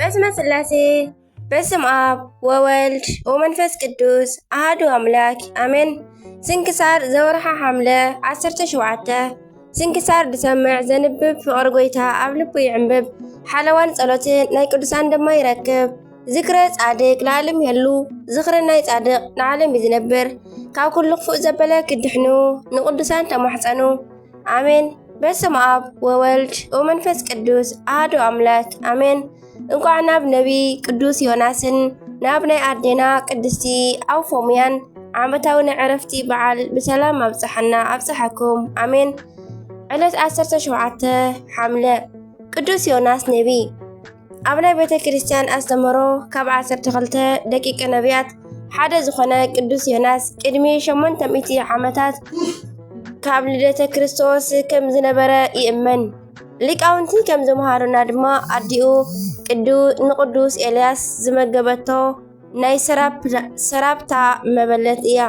በስመ ስላሴ፣ በስም ኣብ ወወልድ ወመንፈስ ቅዱስ ኣሃዱ ኣምላክ ኣሜን። ስንክሳር ዘወርሓ ሓምለ ዓሰርተ ሸውዓተ። ስንክሳር ዝሰምዕ ዘንብብ ፍቕሪ ጎይታ ኣብ ልቡ ይዕንብብ። ሓለዋን ጸሎትን ናይ ቅዱሳን ድማ ይረክብ። ዝክረ ጻድቅ ለዓለም ይህሉ፣ ዝክረ ናይ ጻድቅ ንዓለም እዩ ዝነብር። ካብ ኩሉ ክፉእ ዘበለ ክድሕኑ ንቅዱሳን ተማሕጸኑ። ኣሜን። በስመ ኣብ ወወልድ ወመንፈስ ቅዱስ ኣሃዱ ኣምላክ ኣሜን። እንቋዕ ናብ ነቢ ቅዱስ ዮናስን ናብ ናይ ኣዴና ቅድስቲ ኣውፎምያን ዓመታዊ ናይ ዕረፍቲ በዓል ብሰላም ኣብጽሓና ኣብጽሓኩም። ኣሜን። ዕለት ዓሰርተ ሸውዓተ ሓምለ። ቅዱስ ዮናስ ነቢ። ኣብ ናይ ቤተ ክርስቲያን ኣስተምህሮ ካብ ዓሰርተ ክልተ ደቂቀ ነቢያት ሓደ ዝኾነ ቅዱስ ዮናስ ቅድሚ ሸሞንተ ሚእቲ ዓመታት ካብ ልደተ ክርስቶስ ከም ዝነበረ ይእመን። ሊቃውንቲ ከም ዘምሃሩና ድማ ኣዲኡ ቅዱ-፣ ንቅዱስ ኤልያስ ዝመገበቶ ናይ ሰራፕ-፣ ሰራፕታ መበለት እያ።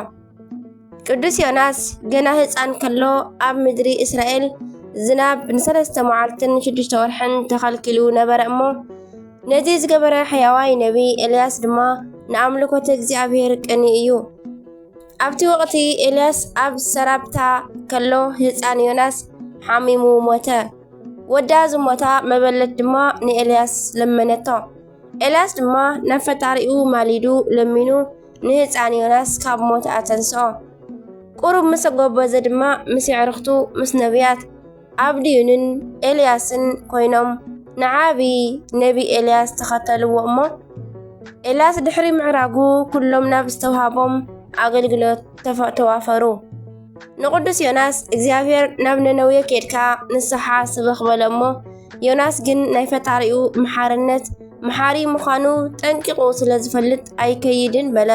ቅዱስ ዮናስ ገና ህፃን ከሎ ኣብ ምድሪ እስራኤል ዝናብ ንሰለስተ መዓልትን ሽዱሽተ ወርሕን ተኸልኪሉ ነበረ እሞ፣ ነዚ ዝገበረ ሕያዋይ ነቢ ኤልያስ ድማ ንኣምልኮተ እግዚኣብሔር ቅኒ እዩ። ኣብቲ ወቕቲ ኤልያስ ኣብ ሰራፕታ ከሎ ህፃን ዮናስ ሓሚሙ ሞተ። ወዳ ዝሞታ መበለት ድማ ንኤልያስ ለመነቶ። ኤልያስ ድማ ናብ ፈጣሪኡ ማሊዱ ለሚኑ ንህፃን ዮናስ ካብ ሞት ኣተንስኦ። ቁሩብ ምስ ኣጎበዘ ድማ ምስ የዕርኽቱ ምስ ነቢያት ኣብድዩንን ኤልያስን ኮይኖም ንዓቢ ነቢ ኤልያስ ተኸተልዎ እሞ፣ ኤልያስ ድሕሪ ምዕራጉ ኩሎም ናብ ዝተውሃቦም ኣገልግሎት ተፈ-፣ ተዋፈሩ። ንቅዱስ ዮናስ እግዚኣብሔር ናብ ነነዌ ኬድካ ንስሓ ስበኽ በለ እሞ፣ ዮናስ ግን ናይ ፈጣሪኡ መሓርነት መሓሪ ምዃኑ ጠንቂቑ ስለ ዝፈልጥ ኣይከይድን በለ።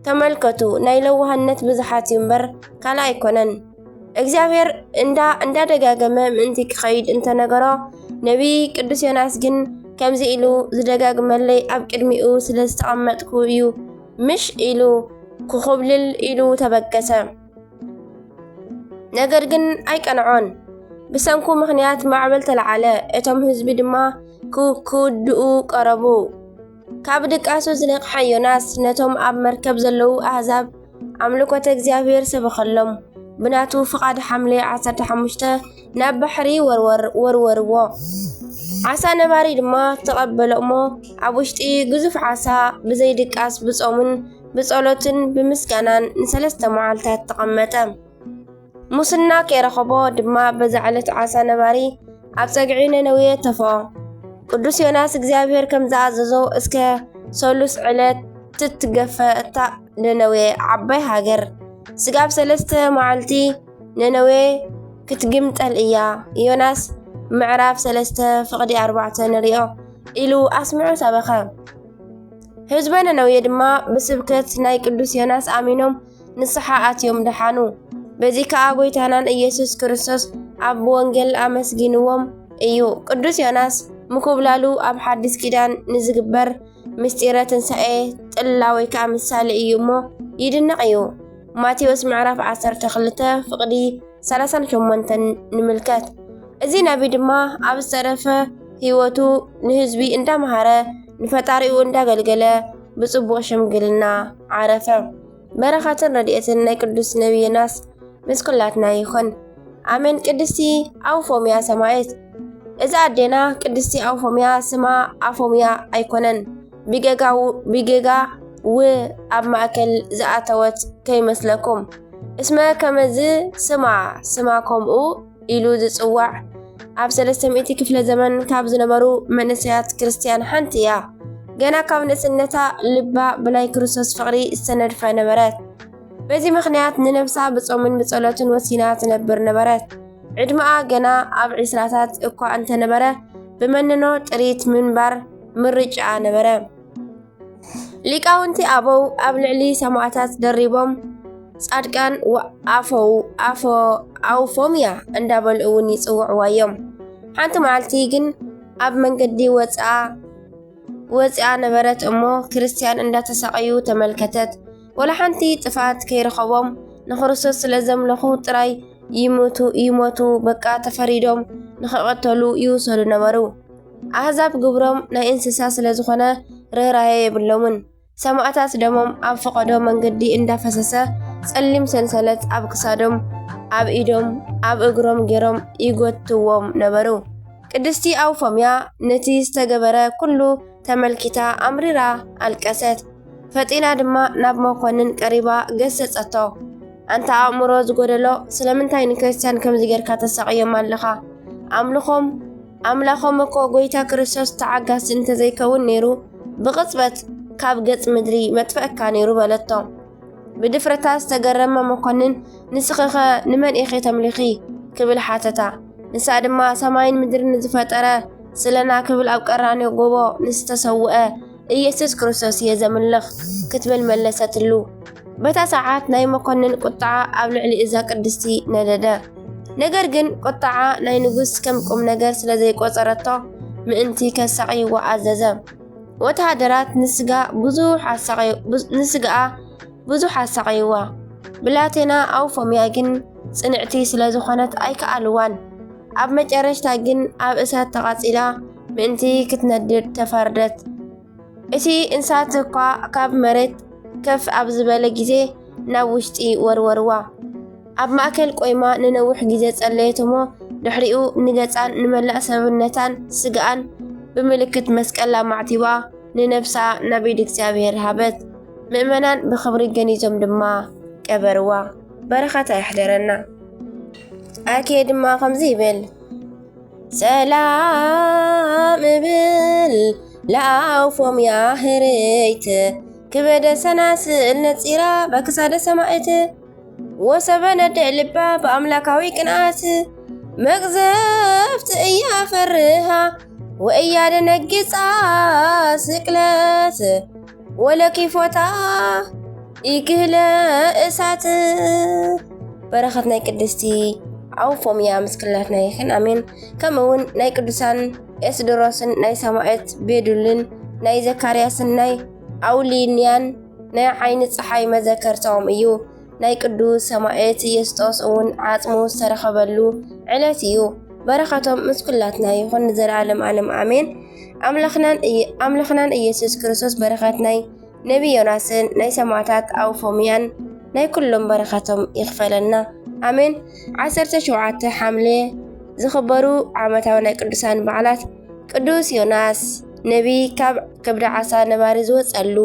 ተመልከቱ፣ ናይ ለዋህነት ብዝሓት እዩ እምበር ካልእ ኣይኮነን። እግዚኣብሔር እንዳ-፣ እንዳደጋገመ ምእንቲ ክኸይድ እንተነገሮ፣ ነቢ ቅዱስ ዮናስ ግን ከምዚ ኢሉ ዝደጋግመለይ ኣብ ቅድሚኡ ስለ ዝተቐመጥኩ እዩ ምሽ ኢሉ ክኹብልል ኢሉ ተበገሰ። ነገር ግን ኣይቀንዖን። ብሰንኩ ምኽንያት ማዕበል ተለዓለ፣ እቶም ህዝቢ ድማ ክው-፣ ክውድኡ ቀረቡ። ካብ ድቃሱ ዝነቕሐ ዮናስ ነቶም ኣብ መርከብ ዘለዉ ኣህዛብ ኣምልኮተ እግዚኣብሔር ሰበኸሎም። ብናቱ ፍቓድ ሓምለ ዓሰርተ ሓሙሽተ ናብ ባሕሪ ወርወር-፣ ወርወርዎ። ዓሳ ነባሪ ድማ ተቐበሎ እሞ፣ ኣብ ውሽጢ ግዙፍ ዓሳ ብዘይድቃስ ብጾምን ብጸሎትን ብምስጋናን ንሰለስተ መዓልታት ተቐመጠ። ሙስና ከይረኸቦ ድማ በዛ ዕለት ዓሳ ነባሪ ኣብ ጸግዒ ነነዌ ተፍኦ። ቅዱስ ዮናስ እግዚኣብሔር ከም ዝኣዘዞ እስከ ሰሉስ ዕለት ትትገፈ እታ ነነዌ ዓባይ ሃገር ስጋብ ሰለስተ መዓልቲ ነነዌ ክትግምጠል እያ። ዮናስ ምዕራፍ ሰለስተ ፍቕዲ ኣርባዕተ ንሪኦ ኢሉ ኣስሚዑ ሰበኸ። ህዝበ ነነዌ ድማ ብስብከት ናይ ቅዱስ ዮናስ ኣሚኖም ንስሓ ኣትዮም ደሓኑ። በዚ ከኣ ጐይታናን ኢየሱስ ክርስቶስ ኣብ ወንጌል ኣመስጊንዎም እዩ። ቅዱስ ዮናስ ምኩብላሉ ኣብ ሓዲስ ኪዳን ንዝግበር ምስጢረ ትንሳኤ ጥላ ወይ ከኣ ምሳሌ እዩ እሞ ይድነቕ እዩ። ማቴዎስ ምዕራፍ ዓሰርተ ክልተ ፍቕዲ ሰላሳን ሸሞንተን ንምልከት። እዚ ነቢ ድማ ኣብ ዝተረፈ ህይወቱ ንህዝቢ እንዳመሃረ ንፈጣሪኡ እንዳገልገለ ብጽቡቕ ሽምግልና ዓረፈ። በረኸትን ረድኤትን ናይ ቅዱስ ነቢ ዮናስ ምስ ኩላትና ይኹን። ኣሜን። ቅድስቲ ኣውፎምያ ሰማዕት። እዛ ኣዴና ቅድስቲ ኣውፎምያ ስማ ኣፎምያ ኣይኮነን። ብጌጋ ው-፣ ብጌጋ ው ኣብ ማእከል ዝኣተወት ከይመስለኩም። እስመ ከመዝ ስማ፣ ስማ ከምኡ ኢሉ ዝጽዋዕ ኣብ ሰለስተ ሚእቲ ክፍለ ዘመን ካብ ዝነበሩ መንእሰያት ክርስትያን ሓንቲ እያ። ገና ካብ ንእስነታ ልባ ብናይ ክርስቶስ ፍቕሪ ዝተነድፈ ነበረት። በዚ ምኽንያት ንነብሳ ብጾምን ብጸሎትን ወሲና ትነብር ነበረት። ዕድመኣ ገና ኣብ ዒስራታት እኳ እንተነበረ፣ ብመንኖ ጥሪት ምንባር ምርጫኣ ነበረ። ሊቃውንቲ ኣበው ኣብ ልዕሊ ሰማእታት ደሪቦም ጻድቃን ወኣፈው-፣ ኣፎ-፣ ኣውፎምያ እንዳበሉ እውን ይጽውዕዋ እዮም። ሓንቲ መዓልቲ ግን ኣብ መንገዲ ወጽኣ፣ ወጽኣ ነበረት እሞ ክርስትያን እንዳተሳቐዩ ተመልከተት። ወላ ሓንቲ ጥፋት ከይረኸቦም ንክርስቶስ ስለ ዘምለኹ ጥራይ ይሞቱ፣ ይሞቱ በቃ ተፈሪዶም ንኽቐተሉ ይውሰዱ ነበሩ። ኣህዛብ ግብሮም ናይ እንስሳ ስለ ዝኾነ ርህራሄ የብሎምን። ሰማእታት ደሞም ኣብ ፈቐዶ መንገዲ እንዳፈሰሰ ጸሊም ሰንሰለት ኣብ ክሳዶም፣ ኣብ ኢዶም፣ ኣብ እግሮም ገይሮም ይጎትዎም ነበሩ። ቅድስቲ ኣውፎምያ ነቲ ዝተገበረ ኩሉ ተመልኪታ ኣምሪራ ኣልቀሰት። ፈጢና ድማ ናብ መኮንን ቀሪባ ገሰጸቶ። ኣንታ ኣእምሮ ዝጎደሎ፣ ስለምንታይ ንክርስትያን ከምዚ ጌርካ ተሳቕዮም ኣለኻ? ኣምልኾም ኣምላኾም እኮ ጎይታ ክርስቶስ ተዓጋሲ እንተዘይከውን ነይሩ፣ ብቕጽበት ካብ ገጽ ምድሪ መጥፈእካ ነይሩ በለቶ። ብድፍረታ ዝተገረመ መኮንን፣ ንስኺኸ ንመን ኢኺ ተምልኺ? ክብል ሓተታ። ንሳ ድማ ሰማይን ምድርን ንዝፈጠረ ስለና ክብል ኣብ ቀራንዮ ጎቦ ንዝተሰውአ ኢየሱስ ክርስቶስ እየ ዘምልኽ ክትብል መለሰትሉ። በታ ሰዓት ናይ መኮንን ቁጥዓ ኣብ ልዕሊ እዛ ቅድስቲ ነደደ። ነገር ግን ቁጥዓ ናይ ንጉስ ከም ቁም ነገር ስለ ዘይቆጸረቶ ምእንቲ ከሳቕይዋ ኣዘዘ። ወተሃደራት ንስጋ ብዙሕ ኣሳቐዩ-፣ ብዙ-፣ ንስጋኣ ብዙሕ ኣሳቐይዋ። ብላቴና ኣውፎምያ ግን ጽንዕቲ ስለ ዝኾነት ኣይከኣልዋን። ኣብ መጨረሽታ ግን ኣብ እሳት ተቓጺላ ምእንቲ ክትነድድ ተፈርደት። እቲ እንሳት እኳ ካብ መሬት ከፍ ኣብ ዝበለ ግዜ ናብ ውሽጢ ወርወርዋ። ኣብ ማእከል ቆይማ ንነዊሕ ግዜ ጸለየት እሞ ድሕሪኡ ንገጻን ንመላእ ሰብነታን ስጋኣን ብምልክት መስቀል ኣማዕቲባ ንነብሳ ናብ ኢድ እግዚኣብሔር ሃበት። ምእመናን ብኽብሪ ገኒዞም ድማ ቀበርዋ። በረኸታ ይሕደረና። ኣርኬ ድማ ከምዚ ይብል። ሰላም እብል ለኣውፎምያ ህርይት፣ ክበደ ሰናስል ነጺራ በክሳደ ሰማእት። ወሰበ ነደ ልባ ብኣምላካዊ ቅንኣት፣ መግዘፍቲ እያ ፈርሃ ወእያ ደነግጻ ስቅለት። ወለኪፎታ ይክህለ እሳት። በረኸት ናይ ቅድስቲ ኣውፎምያ ምስ ኩላትና ይኹን፣ ኣሜን። ከምኡ እውን ናይ ቅዱሳን ኤስድሮስን ናይ ሰማዕት ቤዱልን ናይ ዘካርያስን ናይ ኣውሊንያን ናይ ዓይኒ ጸሓይ መዘከርታኦም እዩ። ናይ ቅዱስ ሰማዕት የስጦስ እውን ዓጽሙ ዝተረኸበሉ ዕለት እዩ። በረኸቶም ምስ ኩላትና ይኹን ንዘለዓለም ዓለም፣ ኣሜን። ኣምላኽናን እየ-፣ ኣምላኽናን ኢየሱስ ክርስቶስ በረኸት ናይ ነቢ ዮናስን ናይ ሰማዕታት ኣውፎምያን ናይ ኩሎም በረኸቶም ይኽፈለና። ኣሜን። ዓሰርተ ሸውዓተ ሓምለ ዝኽበሩ ዓመታዊ ናይ ቅዱሳን በዓላት፣ ቅዱስ ዮናስ ነቢ ካብ ከብዲ ዓሳ ነባሪ ዝወጸሉ፣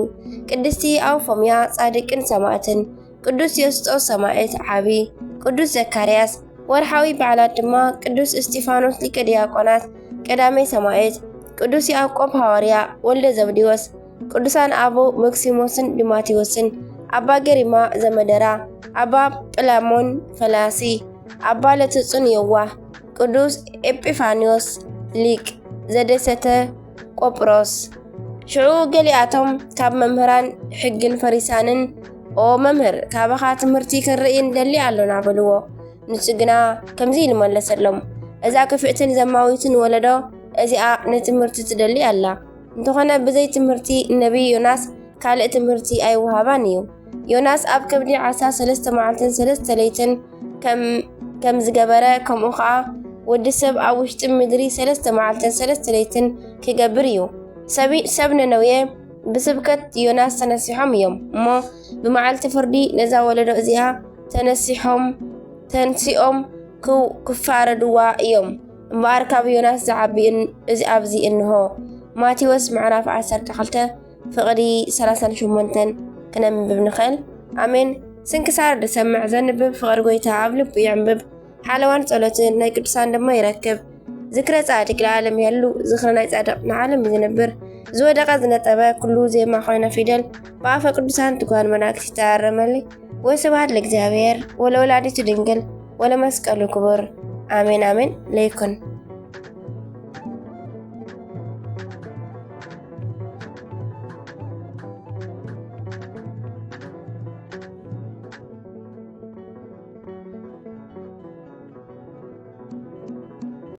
ቅድስቲ ኣውፎምያ ጻድቅን ሰማዕትን፣ ቅዱስ ዮስጦስ ሰማዕት ዓቢ፣ ቅዱስ ዘካርያስ። ወርሓዊ በዓላት ድማ ቅዱስ እስጢፋኖስ ሊቀ ዲያቆናት ቀዳማይ ሰማዕት፣ ቅዱስ ያዕቆብ ሃዋርያ ወልደ ዘብዴዎስ፣ ቅዱሳን ኣበው መክሲሞስን ዲማቴዎስን፣ ኣባ ገሪማ ዘመደራ፣ ኣባ ጵላሞን ፈላሲ፣ ኣባ ለትጹን የዋህ፣ ቅዱስ ኤጲፋንዮስ ሊቅ ዘደሰተ ቆጵሮስ። ሽዑ ገሊኣቶም ካብ መምህራን ሕግን ፈሪሳንን፣ "ኦ መምህር፣ ካባኻ ትምህርቲ ክንርኢ ንደሊ ኣሎና" በልዎ። ንሱ ግና ከምዚ ኢሉ መለሰሎም፣ "እዛ ክፍእትን ዘማዊትን ወለዶ እዚኣ ንትምህርቲ ትደሊ ኣላ። እንተኾነ ብዘይ ትምህርቲ ነቢይ ዮናስ ካልእ ትምህርቲ ኣይወሃባን እዩ። ዮናስ ኣብ ከብዲ ዓሳ ሰለስተ መዓልትን ሰለስተ ለይትን ከም፣ ከም ዝገበረ፣ ከምኡ ኸኣ ወዲ ሰብ ኣብ ውሽጢ ምድሪ ሰለስተ መዓልትን ሰለስተ ለይትን ክገብር እዩ። ሰቢ-፣ ሰብ ነነዌ ብስብከት ዮናስ ተነሲሖም እዮም እሞ፣ ብመዓልቲ ፍርዲ ነዛ ወለዶ እዚኣ ተነሲሖም፣ ተንሲኦም ክው-፣ ክፋረድዋ እዮም። እምበኣር ካብ ዮናስ ዝዓቢ እን-፣ እዚ ኣብዚ እንሆ።" ማቴዎስ ምዕራፍ ዓሰርተ ክልተ ፍቕዲ ሰላሳን ሸሞንተን ክነንብብ ንኽእል። ኣሜን። ስንክሳር ዝሰምዕ ዘንብብ ፍቕሪ ጎይታ ኣብ ልቡ የንብብ። ሓለዋን ጸሎትን ናይ ቅዱሳን ድማ ይረክብ። ዝክረ ጻድቅ ለዓለም ይሃሉ፣ ዝክረ ናይ ጻድቅ ንዓለም እዩ ዝነብር። ዝወደቀ ዝነጠበ ኩሉ ዜማ ኮይነ ፊደል፣ ብኣፈ ቅዱሳን ትጓን መላእክት ይተኣረመለይ። ወስብሐት ለእግዚኣብሔር ወለወላዲቱ ድንግል ወለመስቀሉ ክቡር። ኣሜን ኣሜን ለይኩን።